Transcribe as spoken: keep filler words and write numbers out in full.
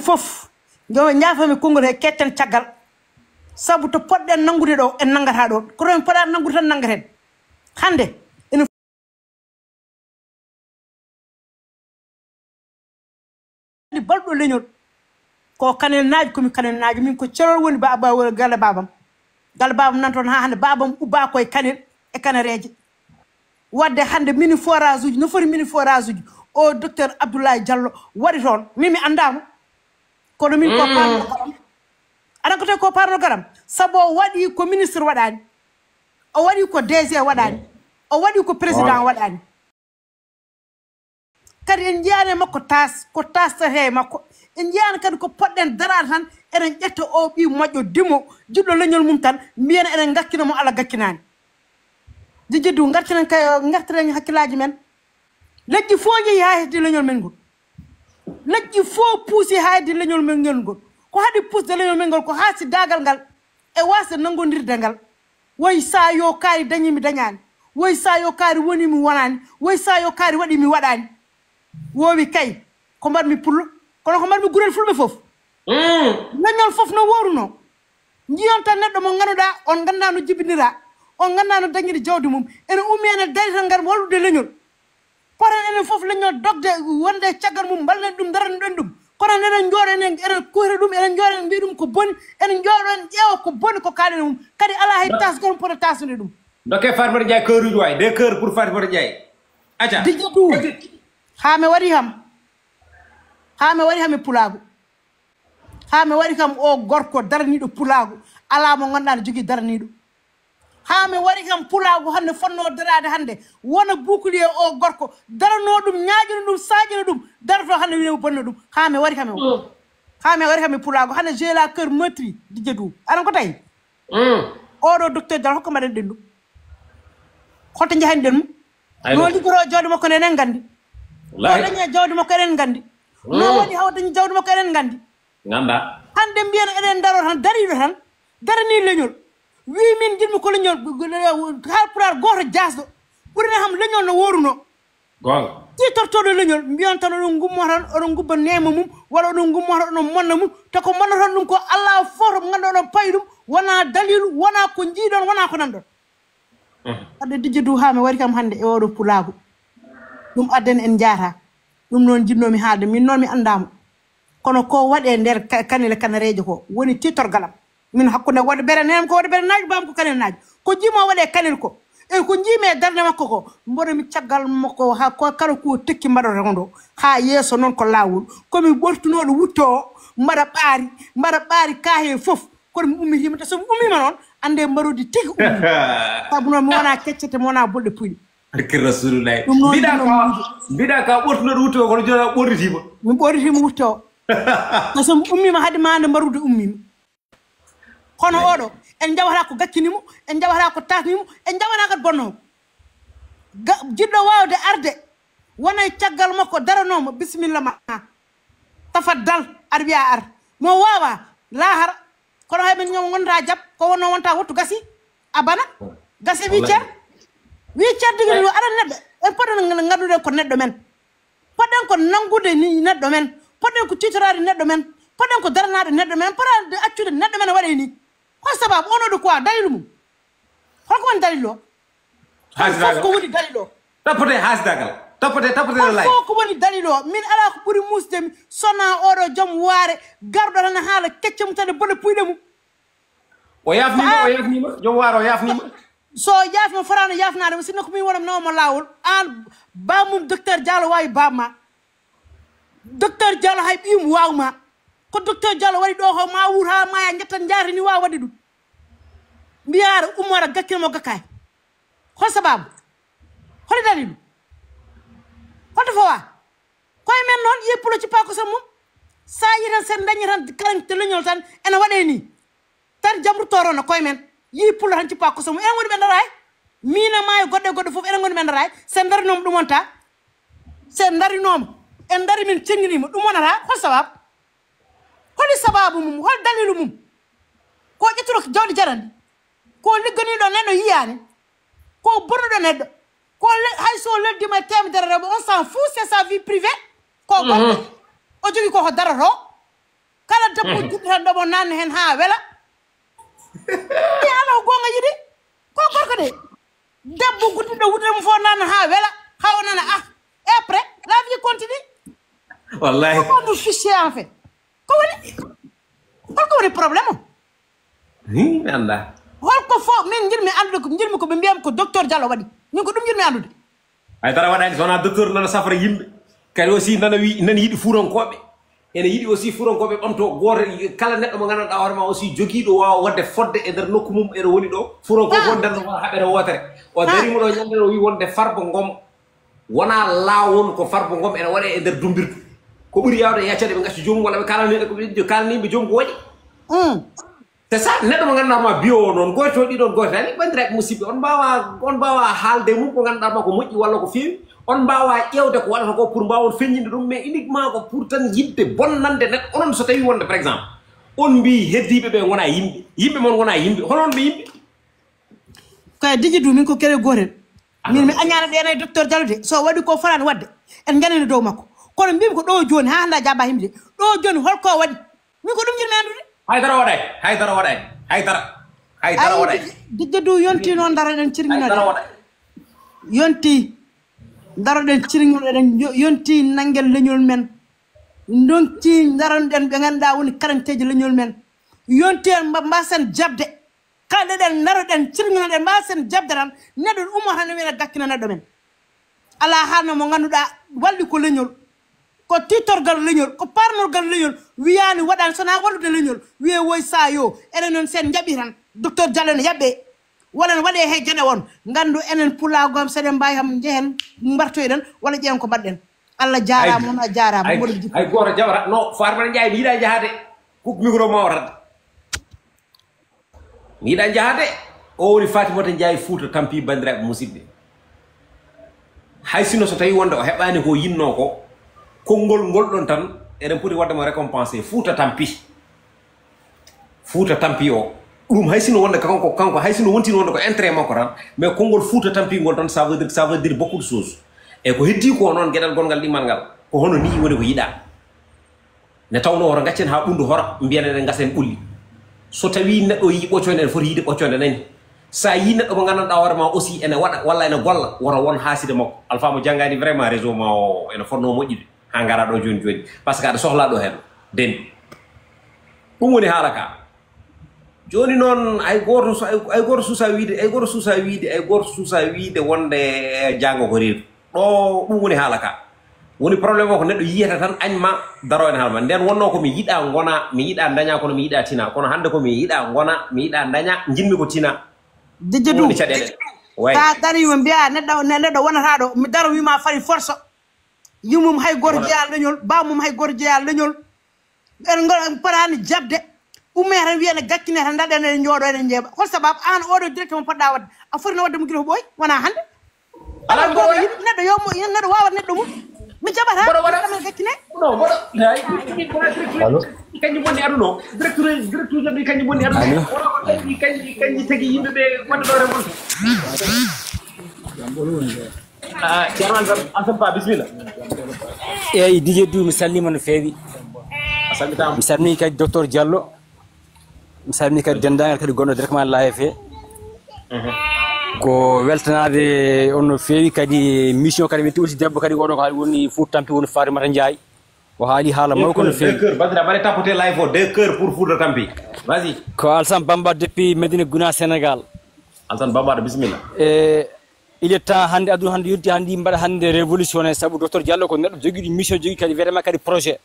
Fof, yo njaafomi konngol he ketten caggal. Sabu to poɗɗen nanngude ɗo, en nanngata ɗo. Koto en poɗa nanngude tan nanngaten. Hannde, ene balɗo leñol. Ko kanel naaji, komi kanel naaji. Min ko celol woni ba, ba, woni galle babam. Galle babam nan toon haa hannde. Babam ubba koye kanel e kanereeje. Wadde hannde mini forage uji, no foti mini forage uji. O docteur Abdoulaye Diallo waɗi toon. Min mi anndaama. Kono min ko parno garam. Aɗa ko tawi ko parno garam? Sabu o waɗi ko ministre waɗaani. O waɗi ko D G waɗaani. O waɗi ko président waɗaani. Kadi en njiyaani e makko taas, ko taastata e makko. En njiyaani kadi ko poɗɗen daraade tan, eɗen ƴetta o ɓii moƴƴo dimo, jiɗɗo leñol mum tan, mbiyen eɗen ngakkina mo, Allah gakkinaani. Jijjiddu, ngartiren kay, ngartiren hakkillaaji men. Leƴƴi fof njehi haa heddi leñol men ngol. Leƴƴi fof puusi haa heddi leñol men ngol. Ko haɗi puusde leñol men ngol, ko haasi daagal ngal e waasde nanngondirde ngal. Woy sa yo kaari dañi mi dañaani. Woy sa yo kaari woni mi wonaani. Woy sa yo kaari waɗi mi waɗaani. Woowi kay, ko mbaɗmi pullo, kono ko mbaɗmi gurel fulɓe fof. Leñol fof no wooruno. Njiyon tan neɗɗo mo ngannduɗaa, on nganndaa no jibinira, on nganndaa no dañiri jawdi mum. Ene ummi ene dari tan ngam wallude leñol. Poten enen fof leñol dogde, wonde e caggal mum, mballen ɗum, daraniɗen ɗum. Kono eɗen njooɗo, enen, eɗen kuhira ɗum, eɗen njooɗo, en mbiya ɗum ko boni, eɗen njooɗo, en ƴeewa ko boni ko kaalen mum. Kadi alaa hay tasgol pota tasnude ɗum. Dokke Fatmata Ndiaye keuruji waay, des cœurs pour Fatmata Ndiaye. Aca. Dijja du. Haa mi waɗi kam. Haa mi waɗi kam e pulaagu. Haa mi waɗi kam o gorko daraniiɗo pulaagu. Alaa mo ngannduɗaa ne jogii daraniiɗo. Haa mi waɗi kam pulaagu hannde fotnoo daraade hannde. Wona bouclier o gorko. Daranoo ɗum, ñaaƴino ɗum, saaƴino ɗum. Daroto hannde wiya mo bonno ɗum. Haa mi waɗi kam e o. Haa mi waɗi kam e pulaagu. Hannde j'ai la cœur meurtri, Dijja du. Aɗa ko tawi? Oɗo docteur Diallo, hokka mbaɗen ɗen ɗum. Hoto njahen ɗen mum. No liggoro jawdi makko ne, enen nganndi. No dañi e jawdi makko, enen nganndi. No waɗi haw dañi jawdi makko, enen nganndi. Ngannda. Hannde mbiyen eɗen ndaro tan, dariiɗo tan, daranii leñol. Wii min njiɗmi ko leñol, haalpulaar gooto jaasɗo. Ɓurani kam leñol no wooruno. Goonga. Tiitortooɗo leñol, mbiyon tan oɗon ngummo tan, oɗon ngubba neema mum, walla oɗon ngummo tan, oɗon monna mum. Te ko monnoton ɗum ko Allah fof mo ngannduɗaa oɗon payi ɗum, wonaa daliilu, wonaa ko njiiɗon, wonaa ko nanɗon. Wadde Dijja du, haa mi wari kam hannde e oɗo pulaagu. Ɗum adden en njaata. Ɗum noon njiɗnoomi haalde. Min noon mi anndaama. Kono ko waɗe nder ka-, kanile kanareeje ko woni tiitorgal am. Min hakkunde wonde bere nenam ko wonde bere naaji, bam ko kanel naaji. Ko jiimo waɗe kanel ko. E ko jiimi e darnde makko ko. Mboɗo mi caggal makko haa ko kala ko tekki mbaɗoto ko ndo. Haa yeeso noon ko laawol. Ko mi ɓortunooɗo wutto o, mbaɗa ɓaari, mbaɗa ɓaari kaahe fof. Kono mi ummitiima, te so mi ummiima noon, annde mbaroodi tigi ummi. Sabu noon mi wonaa keccete, mi wonaa bolɗe puyɗe. Barke Rasulullahi. Ɗum noon mbiɗa ɗum ka, noon mbiɗa ka ɓortunoɗo wutto o, kono jooni a ɓorritiima. Mi ɓorritiima wutto o. Te so mi ummiima hade maande mbarude ummiima. Kono oɗo, en njawata ko gaccini mo, en njawata ko tasni mo, en njawata kadi bonno mo. Ga-, jiɗɗo waawde arde, wona e caggal makko, daranooma, bisimilla ma. Tafaddal, aɗa wiya ar. Mo waawa, laahara. Kono hay men ñoom wonta jab, ko wonno wonta wottu gasi. A bana. Gasi wi cer. Wi cer digi no ara neɗɗo. En poɗɗen ngannduɗen ko neɗɗo men. Poɗɗen ko nanngude ni neɗɗo men. Poɗɗen ko tiitoraade neɗɗo men. Poɗɗen ko daranaade neɗɗo men. Poɗɗen accude neɗɗo men waɗe ni. Ko sababu? Au nom de quoi? Dalilu mum? Holko woni dalilu o? Hol fof ko woni dalilu o? Tappate haasidagal. Tappate, tappate. Hol fof ko woni dalilu o? Min alaa ko ɓuri muusde mi, sona oɗo joom waare, garɗo tan haala kecce mum tan e bone puyɗe mum. O yaafniima, o yaafniima. Joom waare o yaafniima. So o yaafniima, fotaano yaafnaade mo, sinno ko min wonam nawamo laawol. Aan bammum docteur Diallo waawi bamma. Docteur Diallo hay ɓiyum waawma. Ko docteur Diallo waɗi ɗo ko ma wuur haa maya, njettan njaata ni waawa waɗde ɗum. Mbiyaara ummoora gakkina mo gakkaay. Hol sababu? Holi dalilu? Holto fawa? Koye men noon, yehi pulo cippa kosam mum. Sa yi tan sen dañi tan kala te leñol tan ene waɗe ni. Tan jamrutoro no koye men. Yi pulo tan cippa kosam mum. Enen woni ɓe daraay. Mina maayo goɗɗo e goɗɗo fof enen woni ɓe daraay. Sen darinoom ɗum on ta. Sen darinooma. En dari min cenginiima. Ɗum wonata. Hol sababu? Holi sababu mum? Hol dalilu mum? Ko ƴettuɗo jawdi jarani? Ko ligganiiɗo neɗɗo yiyaani? Ko bonnuɗo neɗɗo? Ko le-, hay so leldima e temedere rewɓe, on s'en fout, c'est sa vie privée. Ko gorko. O jogii ko ko darotoo. Kala debbo jiɗɗo tan ɗomo nanna hen ha wela. Mi ala ko gonga yiɗi. Ko gorko de. Debbo guddiɗo wuddere mum fof nanna ha wela. Ha o nana ah. Et après, la vie continue. Wallahi. Ko ndu fichier en fait. Ko woni? Holko woni problème o? Ni mi anda. Holko fof min jiɗmi anndude ko jiɗmi ko ɓe mbiyam ko docteur Diallo waɗi. Min ko ɗum jiɗmi anndude. Haydara waɗani so wona docteur nana safra yimɓe. Kadi aussi nana wi nana yiɗi fuurankoɓe. Ene yiɗi aussi fuurankoɓe ɓamto goto kala neɗɗo mo gandanɗa hoore ma aussi jogiiɗo wawa wadde fodde e nder nokku mum ene woni ɗo. Fuuranko fof nden no haɓere wotere. O darimo ɗo ñande o wi wonde Farba Ngom wona lawol ko Farba Ngom ene waɗe e nder dumbirdu. Ko ɓuri yawde e yaccade ɓe gacca joomum walla ɓe kalani ɓe ko ɓe kalani yimɓe joomum ko waɗi. C'est ça, neɗɗo mo ganduɗa ma biyo o noon goyto ɗiɗon goyto ani bandiraɓe musidɓe on mbawa on mbawa haalde mum ko ganduɗa ma ko moƴƴi walla ko fewi. On mbawa ƴewde ko waɗata ko pour mbawon feññinde ɗum mais uniquement ko pour tan yidde bonnande neɗɗo onon so tawi wonde par exemple on mbi heddiɓe ɓe gona yimɓe yimɓe mon gona yimɓe hono on ɓe yimɓe. Koye diji du min ko kere gotel. Min mi añana ɗena e docteur Diallo de so waɗi ko fanani wadde en janani dow makko. Kono mbimi ko ɗo joni ha hande a jaaba himde ɗo joni holko waɗi? Min ko ɗum jiɗmi andude. Haydara waɗani, haydara waɗani, haydara, haydara waɗani. Dijja du yonti noon daroɗen cirminoɗen. Yonti daroɗen cirminoɗen yonti nangel leñol men. Donti daroɗen ɓe ganduɗa woni karanteji leñol men. Yonti en mbasen jabde. Kala ɗeɗen daroɗen cirminoɗen mbasen jabde tan neɗɗo umo tan wiyata gaccina neɗɗo men. Ala haalno mo ganduɗa walli ko leñol. Ko tittorgal leñol ko parnorgal leñol wiyani waɗani sona wallude leñol wiye woy sa yo enen noon sen jaaɓi tan docteur Diallo ne yaɓɓe. Walla ne waɗe he jeɗe on gandu enen pulagom seɗen mbawi ham jehen mbartoyɗen walla ƴeewen ko mbaɗɗen. Allah jarama on a jarama moɗo jikko. Hay goto jaɓata no Farmata Ndiaye mi yiɗa jahade. Kuk micro ma o tan. Mi yiɗa jahade. O woni Fatimata Ndiaye Fouta Tampi bandiraɓe musidɓe. Hay sino so tawi wonde o heɓani ko yinno ko konngol ngol ɗon tan eɗen poti wadde mo récompensé Fouta Tampi. Fouta Tampi o ɗum hay sino wonde kanko kanko hay sino wontino wonde ko intérêt makko tan mais konngol Fouta Tampi ngol tan ça veut dire ça veut dire beaucoup de choses. E ko heddi ko noon gueɗal gongal ɗimmal ngal ko hono ni woni ko yiɗa. Nde tawnoo hoto ngaccen haa ɓunndu hora, mbiyen eɗen ngasa en ɓulli. So tawii neɗɗo yii ɓoccoo nde, ene foti yiide ɓoccoo nde nani. So a yii neɗɗo mo nganndanɗaa hoore maa aussi ene waɗa walla ene golla, woto won haaside makko. Alfaa mo janngaani vraiment réseau maa o ene fotnoo moƴƴude haa ngaraa ɗoo jooni jooni. Par ce que aɗa sohlaa ɗoo heen deen. Ɗum woni haala kaa. Jooni noon hay gooto hay gooto suusaa wiide hay gooto suusaa wiide hay gooto suusaa wiide wonde jaango ko reedu. Ɗo ɗum woni haala ka. Woni problème o ko neɗɗo yiyata tan añ ma daro en haala ma. Nden wonno ko mi yiɗa ngona, mi yiɗa daña kono mi yiɗa tina. Kono hannde ko mi yiɗa ngona, mi yiɗa daña, jinmi ko tina. Dijja du. Woni caɗeele. Way. Sa darima mbiya neɗɗo ne- neɗɗo wonata ɗo mi daro wima fari force. Yummum hay goto jeeya leñol bamum hay goto jeeya leñol. En ngol en potani jabde. Umme tan wiya ne gaccine tan daɗen en jooɗo eɗen jeeɓa hol sababu an oɗo directement poɗɗa wadde a foti no wadde mo gila ko ɓooy wona hannde. Ala goto yiɗi neɗɗo yo mo neɗɗo wawa neɗɗo mum. Mi jaɓata mboɗo waɗa amen gaccine. No mboɗo Allo. Kanjum bonni aduna o. Directeur directeur jam ɗi kanjum bonni aduna o. Kanji kanji kanji tagi yimɓe ɓe wadde ɗo remon. Ah, Ceerno Alassane Alassane Ba bisimilla. Eyyi Didier Diouf mi salmima no feewi. A salmitaama. Mi salmini kadi docteur Diallo. Mi salmini kadi denndaangal kadi gonɗo directement live he. Ko weltanaade on no feewi kadi mission kadi wetti aussi debbo kadi oɗo ko haali woni Fouta Tampi woni Fatimata Ndiaye. O haali haala mawko no feewi. Deux cœurs, bandira mbaɗe tapoter live o deux cœurs pour Fouta Tampi. Vas-y. Ko Alassane Bamba depuis Medina Gounass Sénégal. Alassane Bamba bisimilla. E Il est temps hannde aduna hannde yonti hannde mbaɗa hannde révolutionnaire sabu docteur Diallo ko neɗɗo jogiiɗo mission jogii kadi vraiment kadi projet.